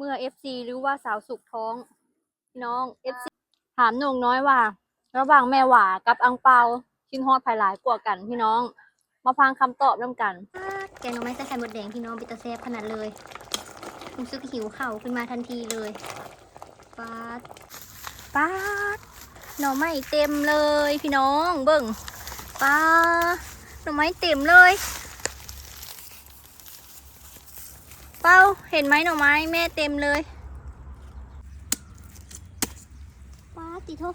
ເມື່ອເອັຟຊີ ຫຼືວ່າສາວສຸກທ້ອງ ພີ່ນ້ອງ ເອັຟຊີ ຖາມໜຸ່ມນ້ອຍວ່າ ລະຫວ່າງແມ່ຫວາກັບອັງເປົາ ຄິດຮອດໃຜຫຼາຍກວ່າກັນ ພີ່ນ້ອງ? ມາຟັງຄຳຕອບນຳກັນ. ປາດ ແກງໜໍ່ໄມ້ໃສ່ໄຂ່ມົດແດງ ພີ່ນ້ອງ ເປັນຕາແຊບຂະໜາດເລີຍ. ຮູ້ສຶກຫິວເຂົ້າຂຶ້ນມາທັນທີເລີຍ. ປາດ ປາດ ໜໍ່ໄມ້ເຕັມເລີຍ ພີ່ນ້ອງ ເບິ່ງ. ປາດ ໜໍ່ໄມ້ເຕັມເລີຍ. ເປົາ ເຫັນໄໝ ໜໍ່ໄມ້ແມ່ເຕັມເລີຍ. ປາດຕິໂທ.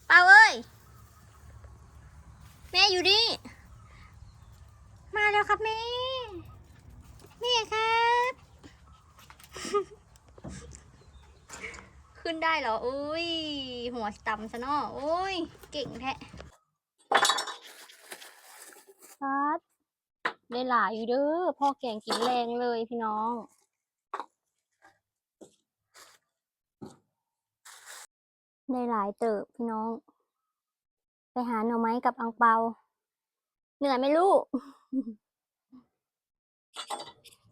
ເປົາເອີຍ ແມ່ຢູ່ນີ້ ມາແລ້ວຄັບແມ່ ແມ່ຄັບ ຂຶ້ນໄດ້ເຫລອ? ໂອ້ຍ ຫົວຕຳຊະເນາະ ໂອ້ຍ ເກັ່ງແທ້. ປາດ ໄດ້ຫຼາຍຢູ່ເດີ ພໍແກງກິນແລງເລີຍພີ່ນ້ອງ. ໄດ້ຫຼາຍເຕີບພີ່ນ້ອງ. ໄປຫາໜໍ່ໄມ້ກັບອັງເປົາ ເໜື່ອຍໄໝລູກ?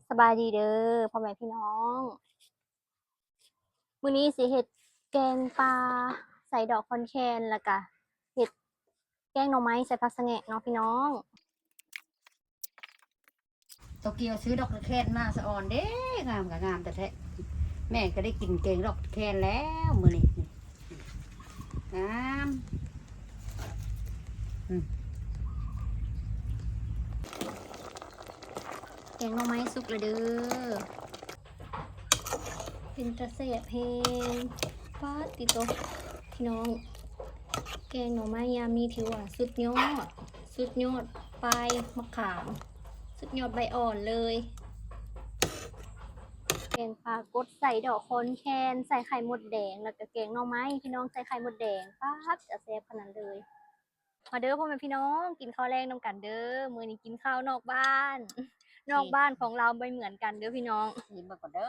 ສະບາຍດີເດີພໍ່ແມ່ພີ່ນ້ອງ. ມື້ນີ້ຊິເຮັດແກງປາໃສ່ດອກຄອນແຄນ ແລ້ວກະເຮັດແກງໜໍ່ໄມ້ໃສ່ຜັກສະແງະເນາະພີ່ນ້ອງ. ໂຕກຽວຊື້ດອກຄອນແຄນມາສະອອນເດ້ ງາມກະງາມແທ້ໆ. ແມ່ກະໄດ້ກິນແກງດອກຄອນແຄນແລ້ວມື້ນີ້ ງາມ. ອືມ ແກງໜໍ່ໄມ້ສຸກແລ້ວເດີ ເປັນຕາແຊບແຮງ. ປາດຕິໂຕ ພີ່ນ້ອງ ແກງໜໍ່ໄມ້ຍາມນີ້ຖືວ່າສຸດຍອດ ສຸດຍອດປາຍມະຂາມ ສຸດຍອດໃບອ່ອນເລີຍ. ແກງປາກົດໃສ່ດອກຄອນແຄນ ໃສ່ໄຂ່ມົດແດງ ແລ້ວກະແກງໜໍ່ໄມ້ ພີ່ນ້ອງ ໃສ່ໄຂ່ມົດແດງ ປາດ ຕາແຊບຂະໜາດເລີຍ. ມາເດີພໍ່ແມ່ພີ່ນ້ອງ ກິນເຂົ້າແລງນຳກັນເດີ. ມື້ນີ້ກິນເຂົ້ານອກບ້ານ ນອກບ້ານຂອງລາວບໍ່ເໝືອນກັນເດີພີ່ນ້ອງ. ຊີມເບິ່ງກ່ອນເດີ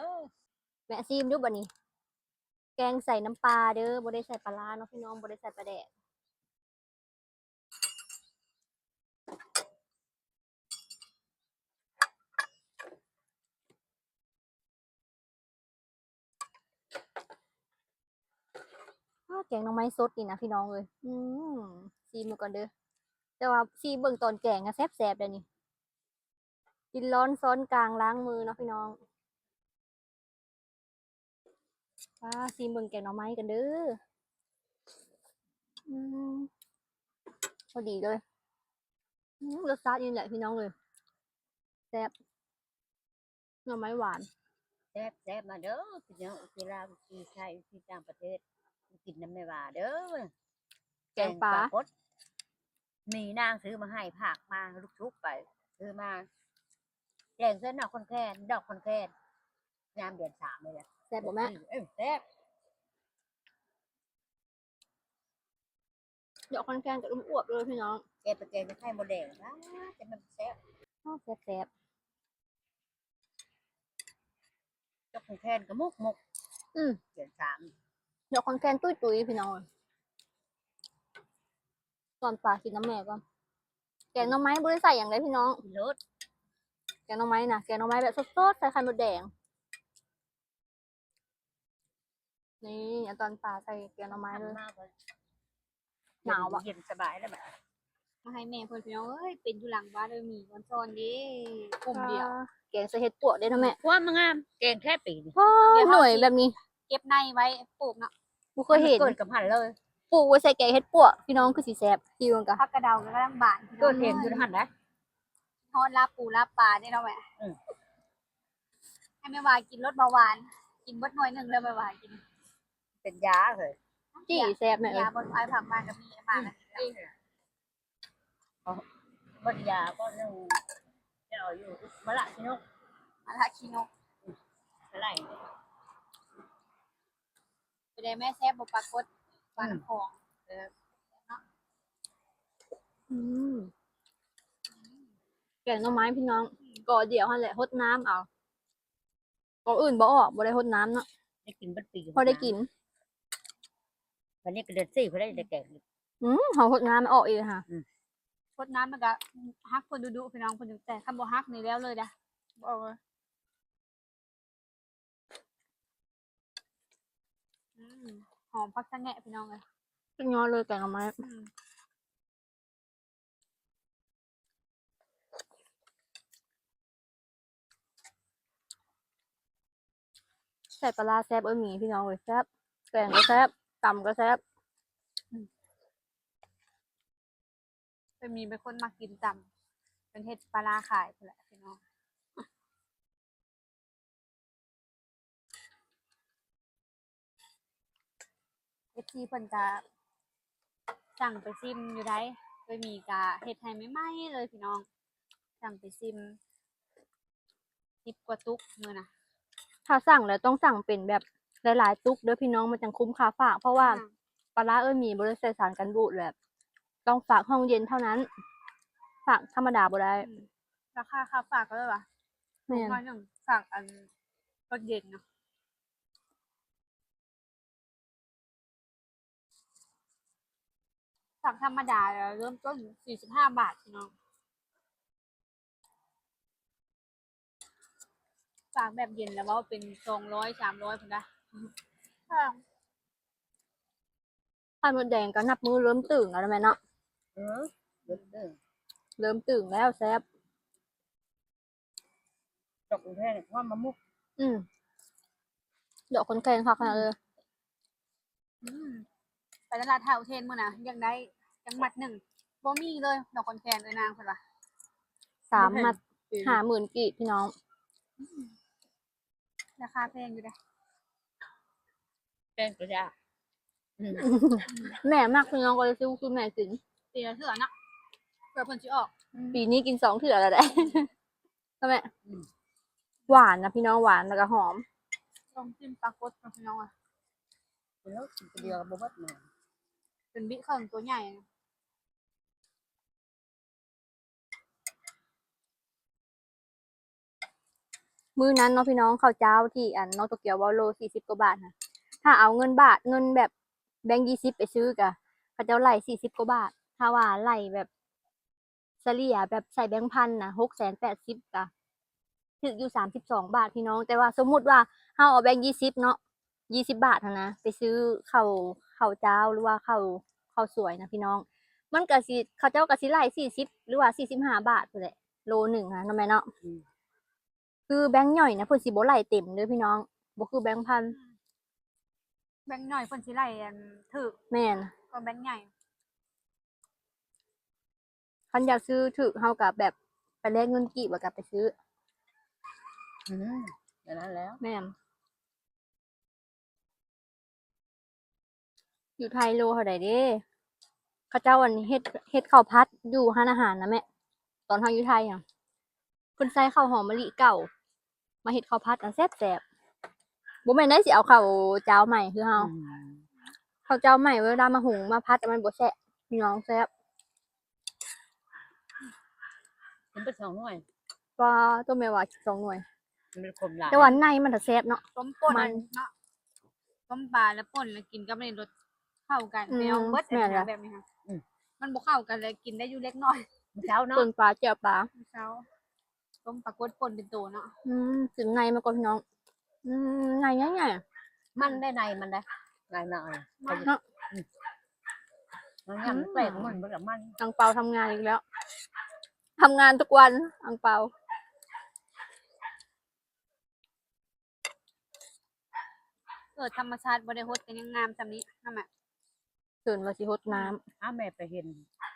ແມ່ຊີມດູບາດນີ້. ແກງໃສ່ນ້ຳປາເດີ ບໍ່ໄດ້ໃສ່ປາຮ້າເນາະພີ່ນ້ອງ ບໍ່ໄດ້ໃສ່ປາແດກ. ອ້າ ແກງໜໍ່ໄມ້ສົດນີ້ນະພີ່ນ້ອງເອີຍ. ອືມ ຊີມເບິ່ງກ່ອນເດີ ແຕ່ວ່າຊີມເບິ່ງຕອນແກງກະແຊບໆ ໄດ໋ນີ້. ກິນຮ້ອນຊ້ອນກາງລ້າງມືເນາະພີ່ນ້ອງ. ປາ ຊີມເບິ່ງແກງໜໍ່ໄມ້ກັນເດີ. ອືມ ພໍດີເລີຍ. ອືມ ລົດຊາດນີ້ແຫຼະພີ່ນ້ອງເອີຍ ແຊບ ໜໍ່ໄມ້ຫວານ. ແຊບໆ ມາເດີພີ່ນ້ອງ ເວລາຢູ່ໄທ ຢູ່ຕ່າງປະເທດ ກິນນຳແມ່ຫວາເດີ. ແກງປາ ແກງປາກົດ ມີນາງຊື້ມາໃຫ້ ຝາກມາ ລູກຊຸກໄປ ຊື້ມາ ແກງໃສ່ດອກຄອນແຄນ ດອກຄອນແຄນ ຍາມເດືອນສາມນີ້ແຫຼະ. ແຊບບໍ່ແມ່? ເອີ ແຊບ. ດອກຄອນແຄນກະອວບໆ ເລີຍພີ່ນ້ອງ. ແກງໄປແກງໃສ່ໄຂ່ມົດແດງ ປາດ ຈະມັນແຊບ. ໂອ້ ແຊບໆ. ດອກຄອນແຄນກະໝົກໆ. ອືມ ເດືອນສາມ ດອກຄອນແຄນຕຸ້ຍໆ ພີ່ນ້ອງ. ຕອນປາກິນນຳແມ່ກ່ອນ. ແກງໜໍ່ໄມ້ບໍ່ໄດ້ໃສ່ຫຍັງເດ້ພີ່ນ້ອງ ກິນໂລດ. ແກງໜໍ່ໄມ້ນະ ແກງໜໍ່ໄມ້ແບບສົດໆ ໃສ່ໄຂ່ມົດແດງ. ນີ້ ເອົາຕອນປາໃສ່ແກງໜໍ່ໄມ້ເລີຍ. ໜາວບໍ່? ເຢັນສະບາຍແລ້ວບາດ ມາໃຫ້ແມ່ເພິ່ນ ພີ່ນ້ອງເອີຍ ເປັນຢູ່ຫຼັງບ້ານເອີຍ ມີອອນຊອນເດ້ ກຸ່ມດຽວ. ອ່າ ແກງໃສ່ເຫັດປວກເດ້ເນາະແມ່. ຄວາມງາມ ແກງແທ້ປີນີ້. ໂອ້ ໜ່ວຍແບບນີ້ ເກັບໃນໄວ້ປູກເນາະ ບໍ່ເຄີຍເຫັນ ເກີດກັບຫັ້ນເລີຍ. ປູ ປູກໄວ້ໃສ່ແກງເຫັດປວກ ພີ່ນ້ອງ ຄືຊິແຊບ. ຈິ້ວມັນກະ ຜັກກະເດົາກໍກຳລັງບານ ຕົ້ນເຫັນຢູ່ຫັ້ນນະ. ຮອດລາບປູລາບປາເດ້ເນາະແມ່. ອືມ ໃຫ້ແມ່ຫວາກິນລົດເບົາຫວານ ກິນເບິດໜ່ວຍໜຶ່ງເລີຍແມ່ຫວາກິນ ເປັນຢາເຮີ້ຍ. ຈີ້ແຊບແມ່ເອີຍ. ຢາບໍ່ ອ້າຍຜັກມາກໍມີ ອືມ ມາແລ້ວນີ້ ເອົາ ເບິດຢາກໍຍັງຈະເອົາຢູ່ ມະລະຂີ້ນົກ ມະລະຂີ້ນົກ ອືມ ອະໄລ. ເປັນໃດແມ່ ແຊບບໍ່ປາກົດ ປານ້ຳຂອງ? ອືມ ແກງໜໍ່ໄມ້ພີ່ນ້ອງ ກໍດຽວຫັ້ນແຫຼະ ຫົດນ້ຳເອົາ ກໍອື່ນບໍ່ອອກ ບໍ່ໄດ້ຫົດນ້ຳເນາະ ໄດ້ກິນເບິດປີ ພໍໄດ້ກິນ. ບັດນີ້ກໍເດືອນສີ່ ພໍໄດ້ແກງ. ອືມ ເຮົາຫົດນ້ຳມັນອອກອີກຫາ ອືມ ຫົດນ້ຳມັນກໍຫັກເພິ່ນດຸໆ ພີ່ນ້ອງ ເພິ່ນຈຶ່ງແຕກ ຄັນບໍ່ຫັກນີ້ແລ້ວເລີຍເດ້ ບໍ່ອອກເລີຍ. ອືມ ຫອມຜັກສະແງະພີ່ນ້ອງເອີຍ ສຸດຍອດເລີຍແກງໜໍ່ໄມ້. ອືມ ໃສ່ປາຫຼ້າແຊບເອີຍໝີ ພີ່ນ້ອງເອີຍ ແຊບ ແກງກໍແຊບ ຕຳກໍແຊບ. ອືມ ເອີຍໝີເປັນຄົນມັກກິນຕຳ ເພິ່ນເຮັດປາຫຼ້າຂາຍພຸ້ນແຫຼະພີ່ນ້ອງ. ເອັຟຊີ ເພິ່ນກະສັ່ງໄປຊີມຢູ່ໃດ ເອີຍໝີກະເຮັດໃຫ້ໃໝ່ໆເລີຍພີ່ນ້ອງ ສັ່ງໄປຊີມ ສິບກວ່າຕຸກມື້ນະ. ຖ້າສັ່ງແລ້ວຕ້ອງສັ່ງເປັນແບບຫຼາຍໆຕຸກເດີພີ່ນ້ອງ ມັນຈັ່ງຄຸ້ມຄ່າຝາກ ເພາະວ່າ ອືມ ປາຫຼ້າເອີຍໝີບໍ່ໄດ້ໃສ່ສານກັນບູດ ແບບຕ້ອງຝາກຫ້ອງເຢັນເທົ່ານັ້ນ ຝາກທຳມະດາບໍ່ໄດ້. ອືມ ລາຄາຄ່າຝາກເລີຍຫວາ? ແມ່ນ ທຸກໜ້ອຍໜຶ່ງຝາກອັນ ລົດເຢັນນະ. ຝາກທຳມະດາເລີ່ມຕົ້ນສີ່ສິບຫ້າບາດພີ່ນ້ອງ ຝາກແບບເຢັນແລ້ວເວົ້າເປັນສອງຮ້ອຍ ສາມຮ້ອຍພຸ້ນນະ ແພງ. ໄຂ່ມົດແດງກໍນັບມື້ເລີ່ມຕຶງແລ້ວແມ່ເນາະ. ເອີ ເລີ່ມຕຶງ ເລີ່ມຕຶງແລ້ວ ແຊບ. ດອກຂອນແຄນ ຄວາມມະມຸກ ອືມ ດອກຂອນແຄນຄັກຂະໜາດເລີຍ. ອືມ ໄປຕະຫຼາດທ່າອຸເທນມື້ນະ ຢາກໄດ້ຈັກມັດໜຶ່ງ ບໍ່ມີເລີຍ ດອກຂອນແຄນເອີຍນາງເພິ່ນວ່າ ສາມມັດຫ້າໝື່ນກີບ ພີ່ນ້ອງ. ອືມ ລາຄາແພງຢູ່ເດ້ ແພງກໍຢາກ. ອືມ ແມ່ມັກ ພີ່ນ້ອງ ກໍເລີຍຊື້ຄືແມ່ກິນ ປີລະເທື່ອເນາະ ເພື່ອເພິ່ນຊິອອກ. ອືມ ປີນີ້ກິນສອງເທື່ອແລ້ວເດ້ ເນາະແມ່. ອືມ ຫວານນະພີ່ນ້ອງ ຫວານແລ້ວກໍຫອມ. ລອງຊີມປາກົດເນາະພີ່ນ້ອງ ກິນແລ້ວກິນຄົນດຽວບໍ່ເບິດນະ ເປັນບິເຄິ່ງ ຕົວໃຫຍ່. ມື້ນັ້ນເນາະພີ່ນ້ອງ ເຂົ້າຈ້າວທີ່ອັນນ້ອງໂຕກຽວເວົ້າ ໂລສີ່ສິບກວ່າບາດນະ ຖ້າເອົາເງິນບາດ ເງິນແບບແບງຊາວໄປຊື້ກະ ເຂົາເຈົ້າໄລ່ສີ່ສິບກວ່າບາດ. ຖ້າວ່າໄລ່ແບບສະເລ່ຍ ແບບໃສ່ແບງພັນນະ ຫົກແສນແປດສິບກະ ຖືກຢູ່ສາມສິບສອງບາດພີ່ນ້ອງ. ແຕ່ວ່າສົມມຸດວ່າເຮົາເອົາແບງຊາວເນາະ ຊາວບາດຫັ້ນນະ ໄປຊື້ເຂົ້າ ເຂົ້າຈ້າວ ຫຼືວ່າເຂົ້າ ເຂົ້າສວຍນະພີ່ນ້ອງ ມັນກະຊິ ເຂົາເຈົ້າກະຊິໄລ່ສີ່ສິບ ຫຼືວ່າສີ່ສິບຫ້າບາດພຸ້ນແຫຼະ ໂລໜຶ່ງຫັ້ນເນາະແມ່ເນາະ. ອືມ ຄືແບງຫຍ້ອຍນະ ເພິ່ນຊິບໍ່ໄລ່ເຕັມເດີພີ່ນ້ອງ ບໍ່ຄືແບງພັນ. ອືມ ແບງຫຍ້ອຍເພິ່ນຊິໄລ່ອັນຖືກ. ແມ່ນ ກວ່າແບງໃຫຍ່. ຄັນຢາກຊື້ຖືກ ເຮົາກະແບບໄປແລກເງິນກີບ ແລ້ວກະໄປຊື້. ອືມ ແບບນັ້ນແລ້ວ. ແມ່ນ. ຢູ່ໄທໂລເທົ່າໃດເດ້? ເຂົາເຈົ້າອັນເຮັດ ເຮັດເຂົ້າຜັດຢູ່ຮ້ານອາຫານນະແມ່ ຕອນເຮົາຢູ່ໄທນະ ເພິ່ນໃສ່ເຂົ້າຫອມມະລິເກົ່າ ມາເຮັດເຂົ້າຜັດອັນແຊບໆ. ບໍ່ແມ່ນໄດ້ຊິເອົາເຂົ້າຈ້າວໃໝ່ຄືເຮົາ. ອືມ ເຂົ້າຈ້າວໃໝ່ເວລາມາຫຸງມາຜັດມັນບໍ່ແຊບ ພີ່ນ້ອງ ແຊບ. ກິນໄປສອງໜ່ວຍ. ປາໂຕ ແມ່ວ່າສອງໜ່ວຍ ມັນເປັນຂົມຫຼາຍ ແຕ່ວ່າໃນມັນນະແຊບເນາະ. ຕົ້ມປົ່ນ ມັນເນາະ ຕົ້ມປາແລ້ວປົ່ນ ແລ້ວກິນກັບນີ້ລົດເຂົ້າກັນ. ອືມ ແມ່ນແລ້ວ ແບບນີ້ຫັ້ນ. ອືມ ມັນບໍ່ເຂົ້າກັນເລີຍ ກິນໄດ້ຢູ່ເລັກນ້ອຍ. ມື້ເຊົ້າເນາະ ຕົ້ມປາ ແຈ່ວປາ ມື້ເຊົ້າ. ຕົ້ມປາກົດປົ່ນເປັນໂຕເນາະ. ອືມ ກິນໃນມັນກ່ອນພີ່ນ້ອງ. ອືມ ໃນໃຫຍ່ໆ ມັນໄດ້ໃນມັນໄດ້ ໃນມັນເນາະ. ອືມ ມັນຍັງແປກ ອືມ ມັນບໍ່ລະມັນ. ອັງເປາທຳງານອີກແລ້ວ ທຳງານທຸກວັນ ອັງເປາ. ເກີດທຳມະຊາດບໍ່ໄດ້ຫົດກໍຍັງງາມຊ່ຳນີ້ນະແມ່. ຕື່ນວ່າຊິຫົດນ້ຳ ອ້າວ ແມ່ໄປເຫັນ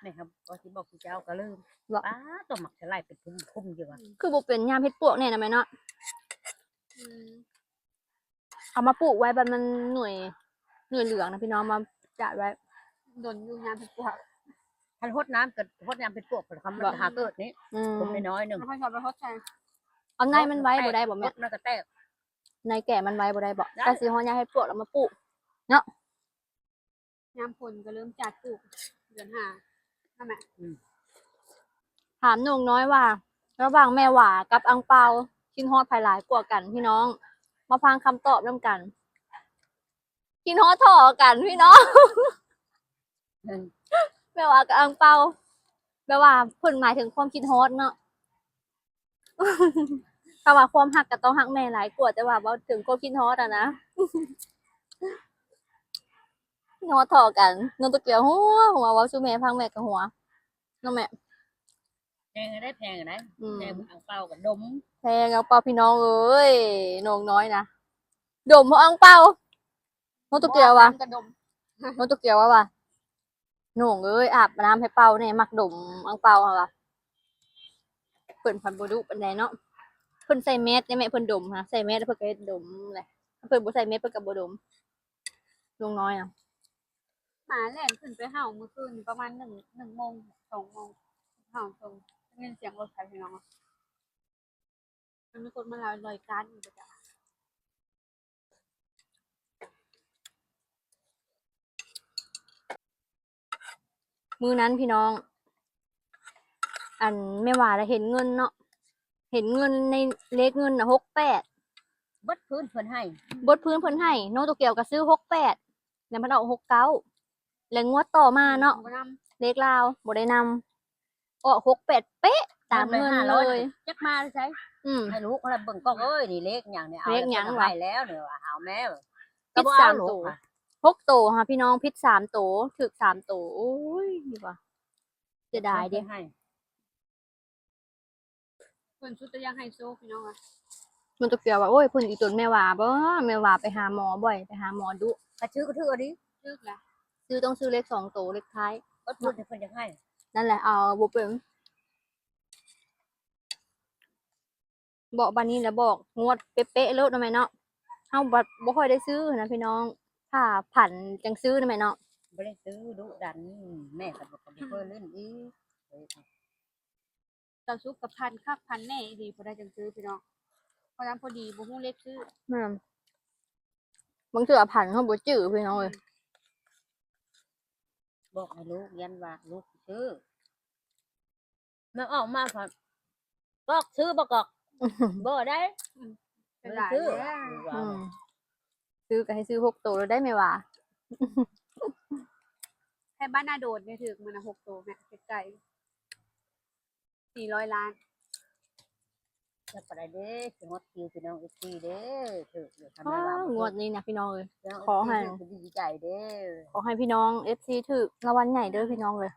ແມ່ກໍວ່າຊິບອກສູ່ເຈົ້າກໍລືມ ເວົ້າ ປ້າດ ຕົວໝາກສະໄລເປັນຄຸ້ມໆຢູ່ວ່າ ຄືບໍ່ເປັນຍາມເຮັດປວກແດ່ນະແມ່ເນາະ ອືມ ເອົາມາປູກໄວ້ ບັດມັນໜ່ວຍ ໜ່ວຍເຫຼືອງນະພີ່ນ້ອງ ມາຈາດໄວ້ ດົນຢູ່ຍາມເຮັດປວກ ຄັນຫົດນ້ຳກໍຫົດຍາມເຮັດປວກ ຄັນມັນຫາເກີດນີ້ ອືມ ຜົມນ້ອຍໆໜຶ່ງ ເອົາໃນມັນໄວ້ບໍ່ໄດ້ບໍ່ແມ່? ໃນແກ່ມັນໄວ້ບໍ່ໄດ້ບໍ່? ກໍຊິຮອດຍາມເຮັດປວກແລ້ວມາປູກເນາະ ຍາມຝົນກໍເລີ່ມຈັດປູກ ເດືອນຫ້ານັ້ນແຫຼະ ອືມ ຖາມໜຸ່ມນ້ອຍວ່າ ລະຫວ່າງແມ່ຫວາກັບອັງເປົາ ຄິດຮອດໃຜຫຼາຍກວ່າກັນພີ່ນ້ອງ? ມາຟັງຄຳຕອບນຳກັນ ຄິດຮອດທໍ່ກັນພີ່ນ້ອງ ອືມ ແມ່ຫວາກັບອັງເປົາ ແບບວ່າເພິ່ນໝາຍເຖິງຄວາມຄິດຮອດເນາະ ຖ້າວ່າຄວາມຮັກກໍຕ້ອງຮັກແມ່ຫຼາຍກວ່າ ແຕ່ວ່າເວົ້າເຖິງຄວາມຄິດຮອດຫັ້ນນະ ຄິດຮອດທໍ່ກັນ ນ້ອງໂຕກຽວຫົວ ຫົວ ເວົ້າສູ່ແມ່ຟັງແມ່ກໍຫົວ ເນາະແມ່ ແພງໄດ້ ແພງໄດ້ ອືມ ແພງອັງເປົາກໍດົມ ແພງອັງເປົາພີ່ນ້ອງເອີຍ ນ້ອງນ້ອຍນະ ດົມເພາະອັງເປົາ ນ້ອງໂຕກຽວວ່າ ນ້ອງໂຕກຽວວ່າ ວ່າ ນ້ອງເອີຍ ອາບນ້ຳໃຫ້ເປົາແດ່ ມັກດົມອັງເປົາຫັ້ນວ່າ ເພິ່ນພັດບໍ່ດຸປານໃດເນາະ ເພິ່ນໃສ່ແມສເດ້ແມ່ ເພິ່ນດົມຫັ້ນ ໃສ່ແມສແລ້ວເພິ່ນກໍເຮັດດົມແຫຼະ ຄັນເພິ່ນບໍ່ໃສ່ແມສເພິ່ນກໍບໍ່ດົມ ນ້ອງນ້ອຍນະ ໝາແລ່ນຂຶ້ນໄປເຫົ່າມື້ຄືນປະມານໜຶ່ງ ໜຶ່ງໂມງ ສອງໂມງ ເຫົ່າ ໄດ້ຍິນສຽງລົດໄຟພີ່ນ້ອງ ມັນມີຄົນມາລອຍການຢູ່ປະຈຳ ມື້ນັ້ນພີ່ນ້ອງ ອັນແມ່ຫວາລະເຫັນເງິນເນາະ ເຫັນເງິນໃນເລກເງິນນະ ຫົກແປດ ເບິດພື້ນເພິ່ນໃຫ້ ເບິດພື້ນເພິ່ນໃຫ້ ນ້ອງໂຕກຽວກໍຊື້ ຫົກແປດ ແລ້ວມັນອອກ ຫົກເກົ້າ ແລ້ວງວດຕໍ່ມາເນາະ ບໍ່ນຳ ເລກລາວບໍ່ໄດ້ນຳ ອອກ ຫົກແປດ ເປະ ຕາມເງິນເລີຍ ຈັກມາແຕ່ໃສ ອືມ ໃຫ້ລູກເຮົາລະເບິ່ງ ກອກເອີຍ ນີ້ເລກຫຍັງນີ້ ເອົາ ເລກຫຍັງວະ ໃຫ້ແລ້ວນີ້ວ່າ ເອົາແມ່ ຜິດສາມໂຕ ຫົກໂຕຫາພີ່ນ້ອງ ຜິດສາມໂຕ ຖືກສາມໂຕ ໂອ້ຍ ວ່າ ເສຍດາຍເດ້ ເພິ່ນສຸດແຕ່ຢາກໃຫ້ໂຊກ ພີ່ນ້ອງເອີຍ ມັນຕະກຽວວ່າ ໂອ້ຍ ເພິ່ນອີຕົນແມ່ຫວາບໍ ແມ່ຫວາໄປຫາໝໍບ່ອຍ ໄປຫາໝໍດຸ ຄັນຖືກກໍຖືກເອົາເດ້ ຖືກລະ ຊື້ ຕ້ອງຊື້ເລກສອງໂຕ ເລກທ້າຍ ກໍເພິ່ນ ເພິ່ນຢາກໃຫ້ ນັ້ນແຫຼະ ເອົາບໍ່ເປັນ ບອກບາດນີ້ລະບອກງວດເປະໆໂລດເນາະແມ່ເນາະ ເຮົາບັດບໍ່ຄ່ອຍໄດ້ຊື້ນະພີ່ນ້ອງ ຖ້າຝັນຈັ່ງຊື້ນະແມ່ເນາະ ບໍ່ໄດ້ຊື້ດຸດັນ ແມ່ກໍບໍ່ ກໍບໍ່ເຄີຍຫຼິ້ນອີກ ເຈົ້າສຸກກໍຝັນຄັກຝັນແນ່ອີ່ຫຼີ ຜູ້ໃດຈັ່ງຊື້ພີ່ນ້ອງ ພໍນຳພໍດີ ບໍ່ຮູ້ເລກຊື້ ແມ່ນ ບາງເທື່ອຝັນເຮົາບໍ່ຈື່ພີ່ນ້ອງເອີຍ ອືມ ບອກໃຫ້ລູກ ຢ້ານວ່າລູກຊິຊື້ ແມ່ອອກມາພັດ ກອກ ຊື້ບໍ່ກອກ ບໍ່ໄດ້ ອືມ ເສຍດາຍ ບໍ່ໄດ້ຊື້ ແລ້ວ ອືມ ຊື້ກໍໃຫ້ຊື້ຫົກໂຕໂລດໄດ໋ແມ່ຫວາ ແຖວບ້ານນາໂດດນີ້ຖືກມື້ນະຫົກໂຕແມ່ ໃກ້ໆ ສີ່ຮ້ອຍລ້ານ ຈັກປານໃດເດ້ ຊິຮອດຄິວພີ່ນ້ອງເອັຟຊີເດ້ ຖືກຢູ່ ຖ້າແມ່ວ່າບໍ່ຖືກ ງວດນີ້ນະພີ່ນ້ອງເອີຍ ພີ່ນ້ອງ ຂໍໃຫ້ ເອັຟຊີຖືກ ດີໃຈເດ້ ຂໍໃຫ້ພີ່ນ້ອງເອັຟຊີຖືກລາງວັນໃຫຍ່ເດີ ອືມ ພີ່ນ້ອງເອີຍ.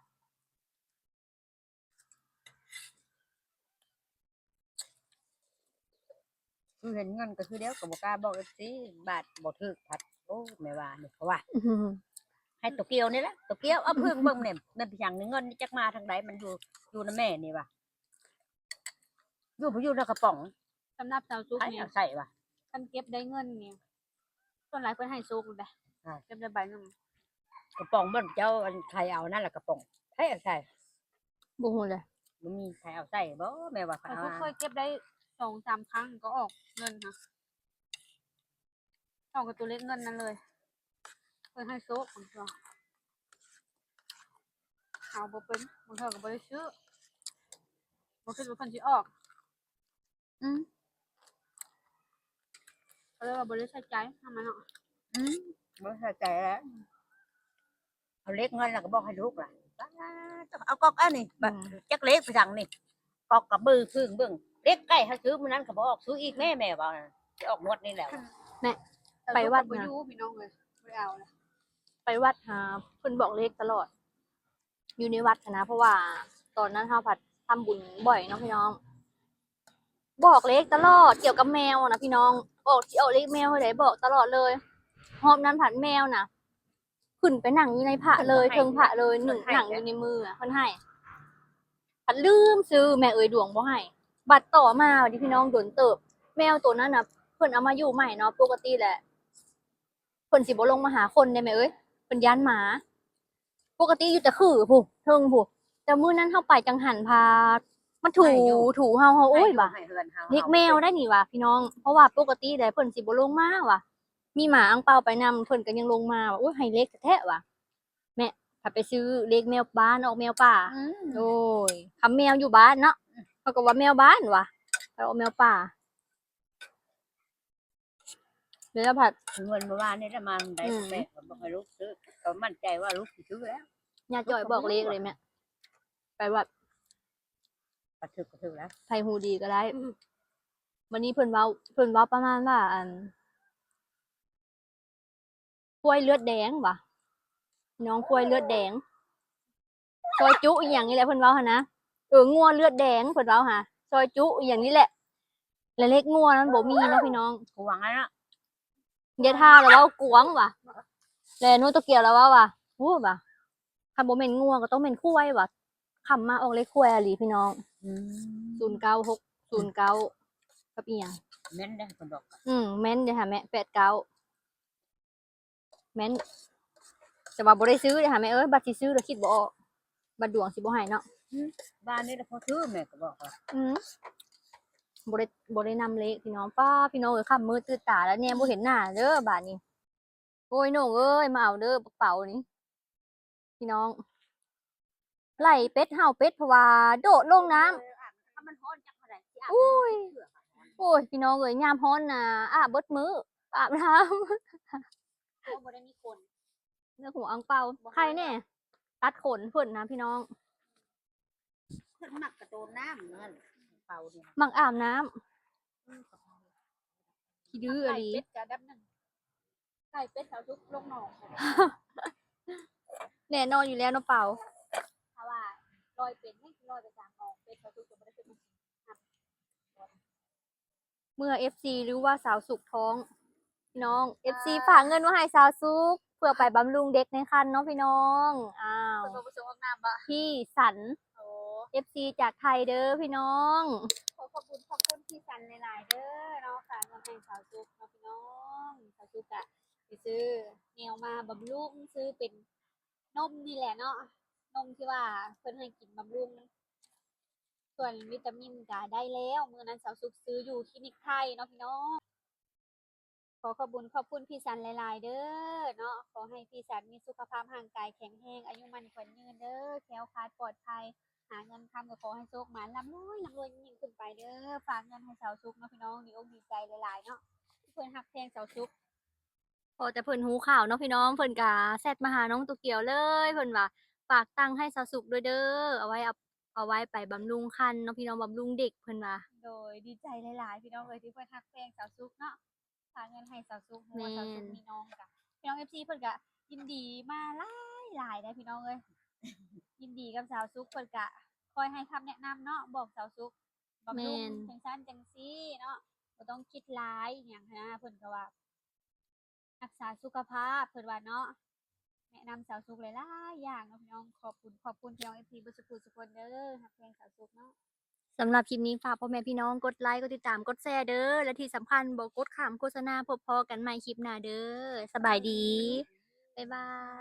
ຄືເຫັນເງິນກໍຄືດຽວ ກໍບໍ່ກ້າບອກເອັຟຊີ ບາດບໍ່ຖືກພັດ ໂອ້ ແມ່ວ່ານີ້ ເຂົາວ່າ ໃຫ້ໂຕກຽວນີ້ແຫຼະ ໂຕກຽວ ເອົາເພິ່ງເບິ່ງແມ່ນ ແມ່ນເປັນຫຍັງນີ້ ເງິນນີ້ຈັກມາທາງໃດ ມັນຢູ່ ຢູ່ນຳແມ່ນີ້ວ່າ ຢູ່ບໍ່ຢູ່ໃນກະປ໋ອງ ສຳລັບຊາວສຸກນີ້ ໃຜເອົາໃສ່ວ່າ ຄັນເກັບໄດ້ເງິນນີ້ ສ່ວນຫຼາຍເພິ່ນໃຫ້ໂຊກແຫຼະ ອ່າ ເກັບໄດ້ໃບໜຶ່ງ ກະປ໋ອງບ່ອນເຈົ້າ ອັນໃຜເອົານັ້ນລະກະປ໋ອງ ໃຜເອົາໃສ່ ບໍ່ຮູ້ເລີຍ ບໍ່ມີໃຜເອົາໃສ່ບໍ ແມ່ວ່າເຂົາເອົາ ຂ້ອຍເຄີຍເກັບໄດ້ສອງສາມຄັ້ງກໍອອກເງິນຫັ້ນ ເອົາກັບຕົວເລກເງິນນັ້ນເລີຍ ເພິ່ນໃຫ້ໂຊກບາງເທື່ອ ເອົາບໍ່ເປັນ ບາງເທື່ອກໍບໍ່ໄດ້ຊື້ ບໍ່ຄິດວ່າເພິ່ນຊິອອກ ອືມ ກໍເລີຍວ່າບໍ່ໄດ້ໃສ່ໃຈນຳມັນເນາະ ອືມ ບໍ່ໃສ່ໃຈແລ້ວ ເອົາເລກເງິນແລ້ວກໍບອກໃຫ້ລູກລະ ປ້າດ ເອົາກອກອັນນີ້ ອືມ ຈັກເລກໄປສັງນີ້ ກອກກັບມືເພິ່ງເບິ່ງ ເລກໃກ້ເຮົາຊື້ມື້ນັ້ນກໍບໍ່ອອກ ຊື້ອີກແມ້ ແມ່ເວົ້ານະ ຊິອອກງວດນີ້ແລ້ວ ແມ່ ໄປວັດນະ ຢູ່ພີ່ນ້ອງເອີຍ ບໍ່ໄດ້ເອົາລະ ໄປວັດຫາເພິ່ນບອກເລກຕະຫຼອດ ຢູ່ໃນວັດຫັ້ນນະ ເພາະວ່າຕອນນັ້ນເຮົາພັດທຳບຸນບ່ອຍເນາະພີ່ນ້ອງ ບອກເລກຕະຫຼອດ ກ່ຽວກັບແມວນະພີ່ນ້ອງ ອອກ ຊິອອກເລກແມວໃດ ບອກຕະຫຼອດເລີຍ ຮອບນັ້ນພັດແມວນະ ຂຶ້ນໄປນັ່ງຢູ່ໃນພະເລີຍ ເທິງພະເລີຍ ເພິ່ນໃຫ້ ນັ່ງຢູ່ໃນມື ເພິ່ນໃຫ້ ພັດລືມຊື້ ແມ່ເອີຍ ດວງບໍ່ໃຫ້. ບັດຕໍ່ມານີ້ພີ່ນ້ອງ ດົນເຕີບ ແມວໂຕນັ້ນນະ ເພິ່ນເອົາມາຢູ່ໃໝ່ເນາະ ປົກກະຕິແຫຼະ ເພິ່ນຊິບໍ່ລົງມາຫາຄົນເດ້ແມ່ເອີຍ ເພິ່ນຢ້ານໝາ. ປົກກະຕິຢູ່ແຕ່ຄືພຸ້ນ ເທິງພຸ້ນ ແຕ່ມື້ນັ້ນເຮົາໄປຈັ່ງຫັນ ພາດມາຖູ ຖູເຮົາ ເຮົາ ໂອ້ຍ ວ່າ ເລັກແມວໄດ໋ນີ້ວ່າພີ່ນ້ອງ ເພາະວ່າປົກກະຕິແຫຼະເພິ່ນຊິບໍ່ລົງມາວ່າ ມີໝາອັງເປົາໄປນຳ ເພິ່ນກໍຍັງລົງມາວ່າ ໂອ້ຍ ໃຫ້ເລັກແທ້ໆວ່າ. ແມ່ ພາໄປຊື້ເລັກແມວບ້ານ ອອກແມວປ່າ. ໂອ້ຍ ຄຳແມວຢູ່ບ້ານເນາະ ເຮົາກໍວ່າແມວບ້ານວ່າ ໄປອອກແມວປ່າ. ແລ້ວພັດ ເງິນເມື່ອວານນີ້ລະມາໄດ້ ອືມ ແປດ ກໍບອກໃຫ້ລູກຊື້ ກໍໝັ້ນໃຈວ່າລູກຊິຊື້ແລ້ວ. ຍ່າຈ່ອຍບອກເລກເລີຍແມ່ ໄປວັດ ກະຖືກ ກະຖືກແລ້ວ ໃຜຮູ້ດີກໍໄດ້. ອືມ ວັນນີ້ເພິ່ນເວົ້າ ເພິ່ນເວົ້າປະມານວ່າ ອັນ ຄວາຍເລືອດແດງວ່າ ນ້ອງຄວາຍເລືອດແດງ ຊອຍຈຸອີ່ຫຍັງນີ້ແຫຼະ ເພິ່ນເວົ້າຫັ້ນນະ. ເອີ ງົວເລືອດແດງ ເພິ່ນເວົ້າຫາ ຊອຍຈຸອີ່ຫຍັງນີ້ແຫຼະ. ແລະເລັກງົວນັ້ນບໍ່ມີເນາະພີ່ນ້ອງ ກວາງຫັ້ນນະ. ຍາຍທ່າລະເວົ້າກວາງວ່າ ແລະໂນໂຕກຽວລະເວົ້າວ່າ ໂອ້ ວ່າ ຄັນບໍ່ແມ່ນງົວກໍຕ້ອງແມ່ນຄວາຍວ່າ. ຄຳມາອອກເລກຄວາຍອີ່ຫຼີພີ່ນ້ອງ. ອືມ ສູນເກົ້າຫົກ ສູນເກົ້າ ກັບອີ່ຫຍັງ ແມ່ນເດ້ ເພິ່ນບອກ ອືມ ແມ່ນເດ້ຫາແມ່ ແປດເກົ້າ ແມ່ນ ແຕ່ວ່າບໍ່ໄດ້ຊື້ເດ້ຫາແມ່ເອີຍ ບັດຊິຊື້ລະຄິດບໍ່ອອກ ບັດດວງຊິບໍ່ໃຫ້ເນາະ. ອືມ ບ້ານນີ້ລະພໍຊື້ ແມ່ກໍບອກວ່າ ອືມ ບໍ່ໄດ້ ບໍ່ໄດ້ນຳເລກພີ່ນ້ອງ. ປ້າ ພີ່ນ້ອງເອີຍ ຄ່ຳມືດຕື່ນຕາແລ້ວ ແນມບໍ່ເຫັນໜ້າເດີບາດນີ້. ໂອ້ຍ ນ້ອງເອີຍ ມາເອົາເດີປາເປົານີ້ ພີ່ນ້ອງ ໄລ່ເປັດເຫົ່າເປັດ ເພາະວ່າໂດດລົງນ້ຳ. ໂອ້ຍ ໂອ້ຍ ພີ່ນ້ອງເອີຍ ຍາມຮ້ອນນະ ອາບເບິດມື້ ອາບນ້ຳ ບໍ່ໄດ້ມີຄົນ ເລື່ອງຫົວອັງເປົາ ໄຄແນ່ ຕັດຂົນເພິ່ນນະພີ່ນ້ອງ. ເພິ່ນມັກກະໂດດນ້ຳນັ້ນ ເປົານີ້ ມັກອາບນ້ຳ. ອືມ ຂີ້ດື້ອີ່ຫຼີ ໄລ່ເປັດກະອັນດັບໜຶ່ງ ໄລ່ເປັດເຂົາທຸກລົງໜອງ ແນ່ນອນຢູ່ແລ້ວເນາະເປົາ. ຖ້າວ່າລອຍເປັນນີ້ ລອຍໄປກາງໜອງ ເປັດເຂົາທຸກຈະບໍ່ໄດ້ຂຶ້ນມາກິນ. ເມື່ອເອັຟຊີ ຫຼືວ່າສາວສຸກທ້ອງ ພີ່ນ້ອງ ເອັຟຊີ ອ່າ ຝາກເງິນມາໃຫ້ສາວສຸກ ເພື່ອໄປບຳລຸງເດັກໃນຄັນເນາະພີ່ນ້ອງ. ອ້າວ ເພິ່ນບໍ່ປະສົງອອກນາມບໍ? ພີ່ສັນ ໂອ້ ເອັຟຊີ ຈາກໄທເດີພີ່ນ້ອງ. ຂໍຂອບຄຸນຂອບຄຸນພີ່ສັນຫຼາຍໆເດີເນາະ ຝາກເງິນໃຫ້ສາວສຸກເນາະພີ່ນ້ອງ. ສາວສຸກກະຊິຊື້ແນວມາບຳລຸງ ຊື້ເປັນນົມນີ້ແຫຼະເນາະ ນົມທີ່ວ່າເພິ່ນໃຫ້ກິນບຳລຸງ ສ່ວນວິຕາມິນກະໄດ້ແລ້ວ ມື້ນັ້ນສາວສຸກຊື້ຢູ່ຄລີນິກໄທເນາະພີ່ນ້ອງ. ຂໍຂອບບຸນຂອບຄຸນພີ່ສັນຫຼາຍໆເດີເນາະ ຂໍໃຫ້ພີ່ສັນມີສຸຂະພາບຮ່າງກາຍແຂງແຮງ ອາຍຸໝັ້ນຂວັນຍືນເດີ ແຄ້ວຄາດປອດໄພ ຫາເງິນຄຳກໍຂໍໃຫ້ໂຊກໝານ ລ່ຳລວຍ ລ່ຳລວຍຍິ່ງໆຂຶ້ນໄປເດີ. ຝາກເງິນໃຫ້ສາວສຸກເນາະພີ່ນ້ອງ ດີອົກດີໃຈຫຼາຍໆເນາະ ທີ່ເພິ່ນຮັກແພງສາວສຸກ. ພໍແຕ່ເພິ່ນຮູ້ຂ່າວເນາະພີ່ນ້ອງ ເພິ່ນກະແຊັດມາຫານ້ອງໂຕກຽວເລີຍ ເພິ່ນວ່າຝາກຕັງໃຫ້ສາວສຸກດ້ວຍເດີ ເອົາໄວ້ ເອົາ ເອົາໄວ້ໄປບຳລຸງຄັນເນາະພີ່ນ້ອງ ບຳລຸງເດັກເພິ່ນວ່າ. ໂດຍ ດີໃຈຫຼາຍໆພີ່ນ້ອງເອີຍ ທີ່ເພິ່ນຮັກແພງສາວສຸກເນາະ ຝາກເງິນໃຫ້ສາວສຸກ ຮູ້ວ່າສາວສຸກມີນ້ອງກະ ພີ່ນ້ອງ ເອັຟຊີ ເພິ່ນກະຍິນດີມາຫຼາຍໆໄດ໋ພີ່ນ້ອງເອີຍ ຍິນດີກັບສາວສຸກ ເພິ່ນກະຄອຍໃຫ້ຄຳແນະນຳເນາະ ບອກສາວສຸກ ບຳລຸງຈັ່ງຊັ້ນຈັ່ງຊີ້ເນາະ ບໍ່ຕ້ອງຄິດຫຼາຍອີ່ຫຍັງຫັ້ນນະ ເພິ່ນກະວ່າ ຮັກສາສຸຂະພາບເພິ່ນວ່າເນາະ ແນະນຳສາວສຸກຫຼາຍໆຢ່າງເນາະພີ່ນ້ອງ. ຂອບຄຸນ ຂອບຄຸນພີ່ນ້ອງເອັຟຊີເບິດສຸຜູ້ສຸຄົນເດີ ຮັກແພງສາວສຸກເນາະ. ສຳລັບຄລິບນີ້ຝາກພໍ່ແມ່ພີ່ນ້ອງກົດໄລ ກົດຕິດຕາມ ກົດແຊເດີ ແລະທີ່ສຳຄັນບໍ່ກົດຂ້າມໂຄສະນາ. ພົບພໍ້ກັນໃໝ່ຄລິບໜ້າເດີ ສະບາຍດີ ບາຍບາຍ.